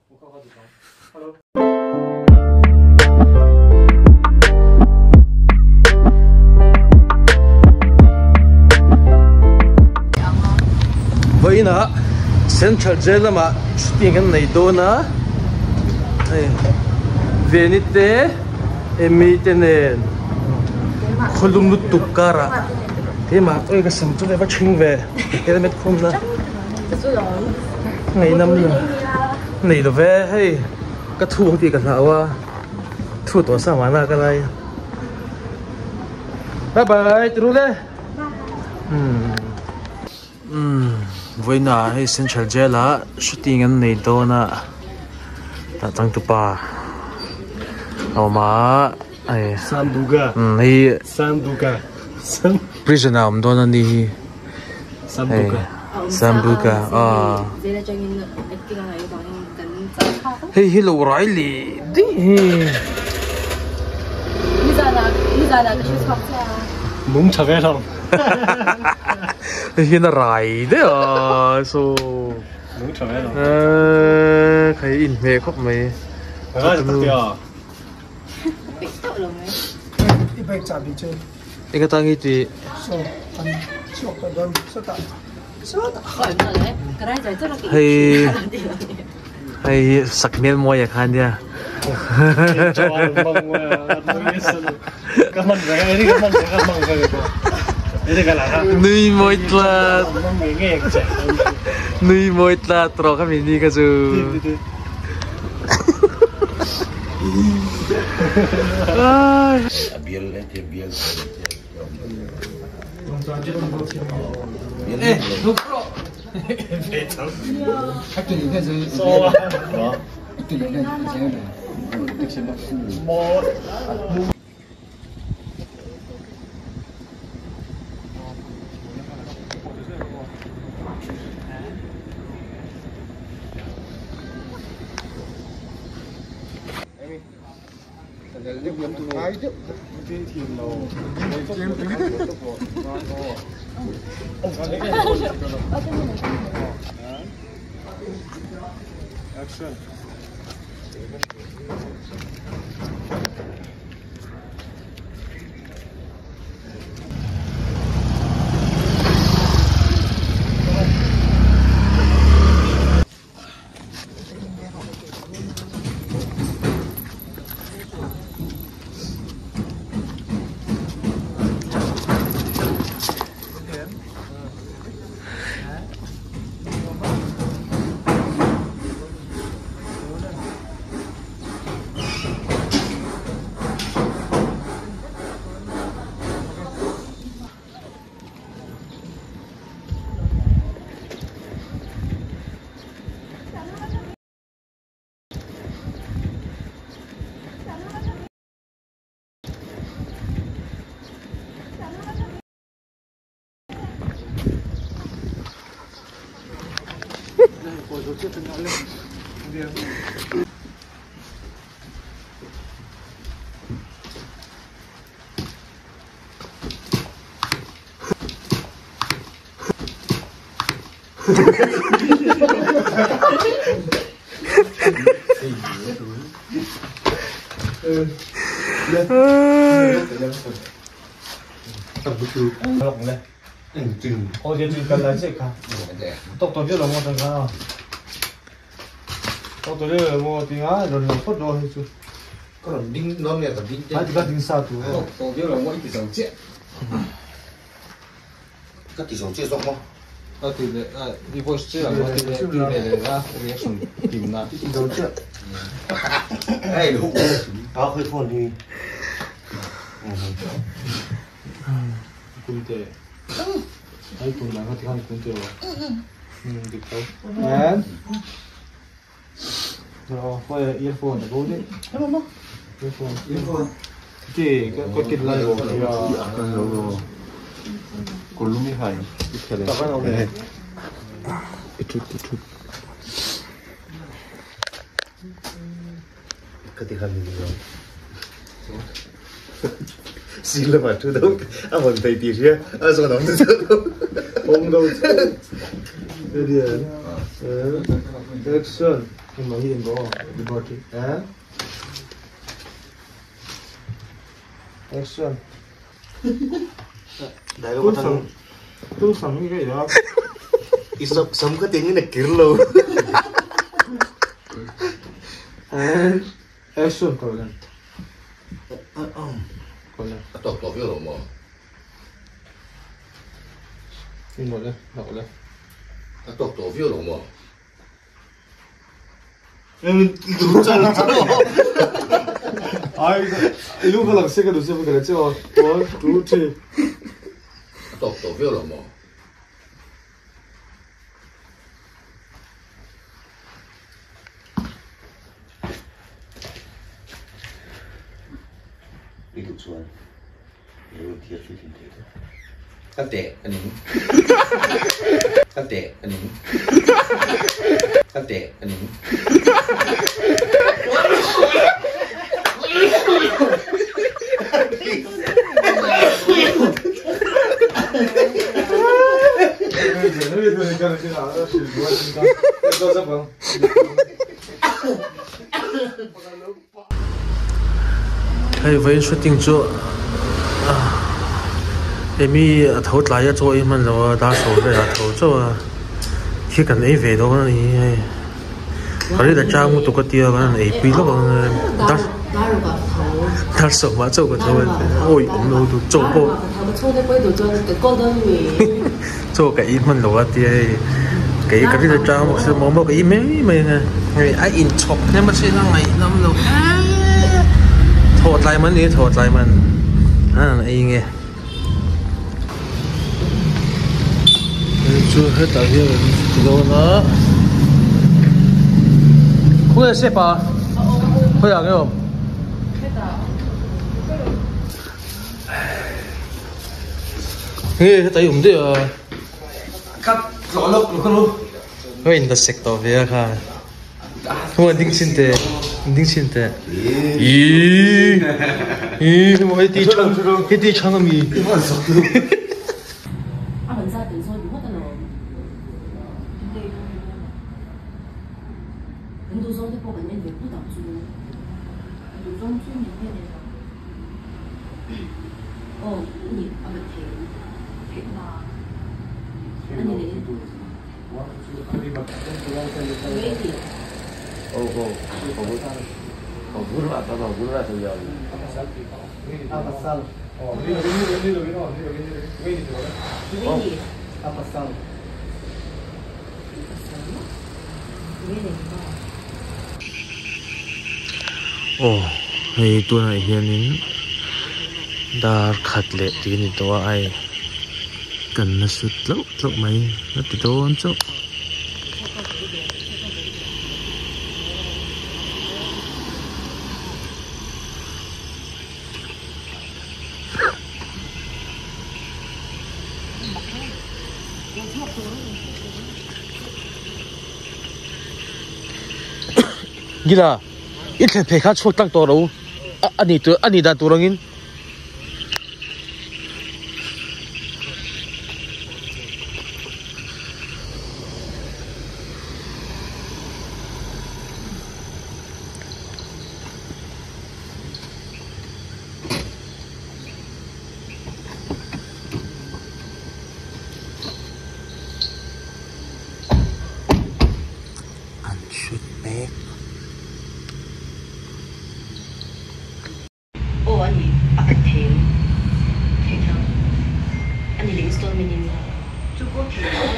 Vawiinah Central Jail lamah shooting kan nei dawn a, hei Veni te Amy te nen khawlum lutuk karah keimah oi ka sam chu va ṭhing ve helmet khawmna ngaihnam nei lo ve hei ka thu ang tih ka hlau a thu tawh sa mahna ka lai bye bye ti rul e umm vawiinah hei central jail ah shooting an nei dawn a tah changtupa a awm a hei umm hei prison ah a awm dawn a ni hi. Sambuca aw hei hi lo rai leh daih hi hei hian a rai daih a saw eee khai inhmeh khawp mai. Eng atang hi tih? Hei hei hi sak hmel mawi a kha nia. Nui mawi tlat nui mawi tlat rawh kha mi ni kha chu. Action. Tu sam hi ka ya. I sam ka teng in a kir lo. And action ko len. Ko len. A tawk tawh viau lo maw? Ni mo le, na ko le. A tawk tawh viau lo maw? Ai, i lu ka lang se ka duh se ka la che aw. One, two, three. A tawk tawh viau lo maw? I duh chuan i lo inthiar fihlim thei tawh. Ka teh ka ning. Ka teh ka ning. Ka teh ka ning. Hei vawiin shooting chu Amy a tho tlai a chaw ei hman lo a dar sawm velah a tho chauh a khi kan ei ve dawn a ni hei Farid a chang lutuk a tia kan han ei pui lawk ang dar dar sawmah chauh ka tho a awi awm lo duh chaw pawh Chaw ka ei hman lo a tia hei kei ka rilru tang bawk sia momo ka ei mai mai anga hei a inchhawp hnem a chhin a ngaihnawm lo eee thawh tlai man ni thawh tlai man an ei nge hei chu hetah hian an ti dawn a khawnge step ah khawiah nge awm. Nge heta i awm daih a. Ka tlawh loh lo ka lu. Ka in la sek tawh ve a kha. Hmu an ding chin teh, an ding chin teh. Ih ih hmu hei ti chang hei ti chang ami. Aw hei tunah hianin dar khat leh tih a ni tawh a ai kan la sut tlauh tlauh mai a ti dawn chauh. Gila i thlen phei kha chhuak tak tawh ro a ni tur a ni dan tur angin. An shoot mek. Aw a ni, a khat thei ang. Thei thang. A ni leh installment in. Chu pawh thei lo.